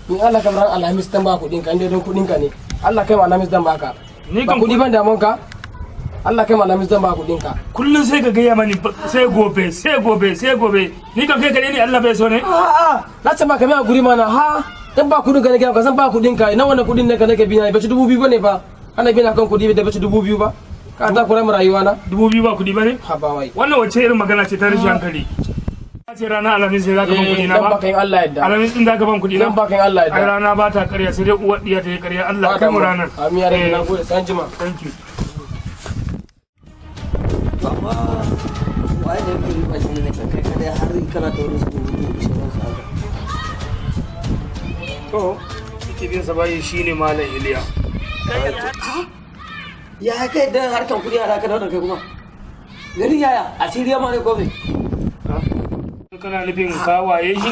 In Allah ka ran Alhamis dan ba kuɗin ka, inda don kuɗin ka ne. Allah kai ma Alhamis dan baka. Ni Ba kan kuɗi ban damun ka. Allah kai ma Alhamis dan ba kuɗin ka. Kullum sai ka gaya mani sai gobe, sai gobe, sai gobe. Ni kan kai kaɗai ne Allah bai so ne? A'a, na ce ma ka mai guri mana ha. Dan ba kuɗin ka ne ka san ba kuɗin ka. Nawa ne kuɗin ne ka nake biya? Bai ci 2000 bane ba. Ana biya kan kuɗi da bai ci 2000 ba. Ka ta kura mu rayuwa na. 2000 ba kuɗi ba ne? Ha ba wai. Wannan wace irin magana ce ta rashin hankali? Ka ce ranar Alhamis sai za ka ban kuɗi na Dan ba? baka in Allah yadda. Alhamis din za ka ban kuɗi na? Dan baka in Allah Ai yadda. rana ba ta ƙarya, sai dai uwar ɗiya ta yi ƙarya. Allah kai mu ranar. Amin ya rabbi, na gode, sai anjima. Thank you. Amma waye ne yake riba shi ne kai kadai har kana ta wani surutu da sauransu haka? To, yake bin sa bayi shine Malam Iliya. Ya kai dan harkan kuɗi a ka da wannan, kai kuma garin yaya asiriya ma ne ko me? Kana nufin ka waye shi?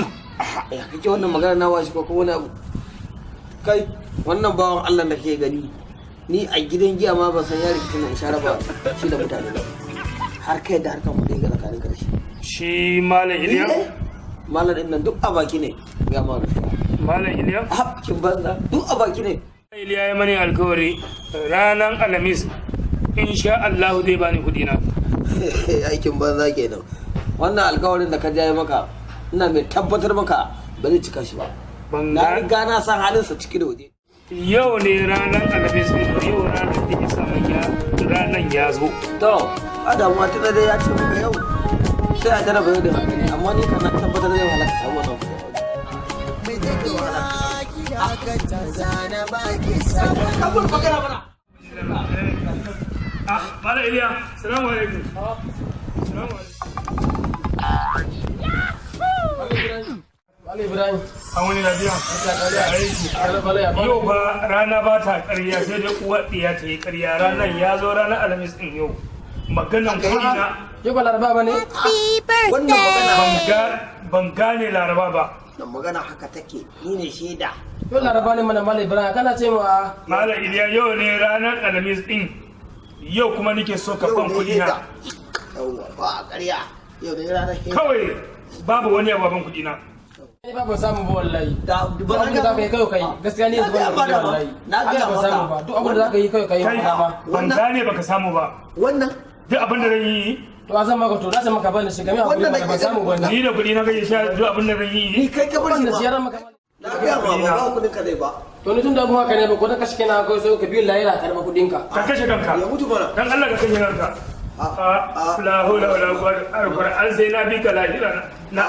Ya kake wannan magana na washi ko wani abu? Kai, wannan bawan Allah da kake gani, ni a gidan giya ma ban san ya rikici na ishara ba shi da mutane ba, har kai da harkan kuɗi ga tsakanin ka da shi. Shi Malam Iliya? Malam din nan duk a baki ne ga ma gaskiya. Malam Iliya? Kin banza, duk a baki ne. Iliya ya mani alkawari ranar Alhamis insha Allah zai bani kuɗi na. Aikin banza kenan. Wannan alkawarin da ka jaye maka, ina mai tabbatar maka ba zai cika shi ba. Ban Na ga riga na san halinsa ciki da waje. Yau ne ranar Alhamis ɗin, yau ranar da ya samu ya ranar ya zo. To, a damuwa, tuna dai ya ce maka yau, sai a jarraba yau da hankali, amma ni kan na tabbatar zai wahala ka samu wannan kuɗi. Kabur magana mana. Ah, Malam Iliya, salamu alaikum. Salamu alaikum. Ali Ibrahim. An wani lafiya? Yau ba rana ba ta ƙarya, sai dai uwar ɗiya ta yi ƙarya. Ranar ya zo, ranar Alhamis ɗin yau. Maganan kuɗi na. Yau ba Laraba ba ne? Wannan magana Ban gane Laraba ba. Wannan magana haka take, ni ne shaida. Yau Laraba ne mana, Malam Ibrahim, kana ce ma. Malam Iliya, yau ne ranar Alhamis ɗin. Yau kuma nake so ka Yau ban ne kuɗi na. shaida. Yauwa, ba a ƙarya. Yau ne ranar shaida. Kawai babu wani abu, ban kuɗi na. Ni ba ban samu ba wallahi. Da Duk abin da za ka yi kawai kai. Gaskiya ne yanzu ban da kuɗi wallahi. Na gaya Allah ban samu ba. maka. Duk abin da za ka yi kawai kai Kai, ma. ban gane baka samu ba. Wannan Duk abin da zan yi. To a zan maka, to na san maka ban da shi game a Wannan kuɗi ba ban samu ba Ni ni. da kuɗi na kake sha, duk abin da zan yi. Ni kai ka bar Ban shi da shi ba. yaran maka. Na gaya ma ba ba kuɗin ka zai ba. To ni tun da abun haka ne ba ko dan kashe kenan ko sai ka biyo lahira karba kuɗin ka. Ka kashe kanka. Ya mutu mana. Dan Allah ka kashe kanka. A- La hawla wala quwwata. Alquran sai na bi ka lahira na.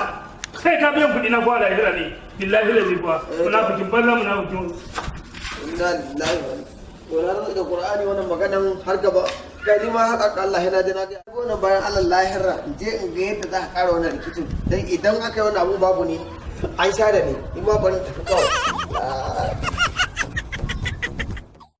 Sai ka biyan kuɗi na kuwa lahira ne. Billahi lazi kuwa. Munafikin banza, munafikin. Inna lillahi wa inna to na rantsa da Qur'ani, wannan maganan har gaba kai ni ma haka Allah yana da na ga wannan bayan Allah lahira in je in ga yadda za ka ƙara wannan rikicin, dan idan aka yi wannan abu babu ni an sha da ni, ni ma bari in tafi kawai.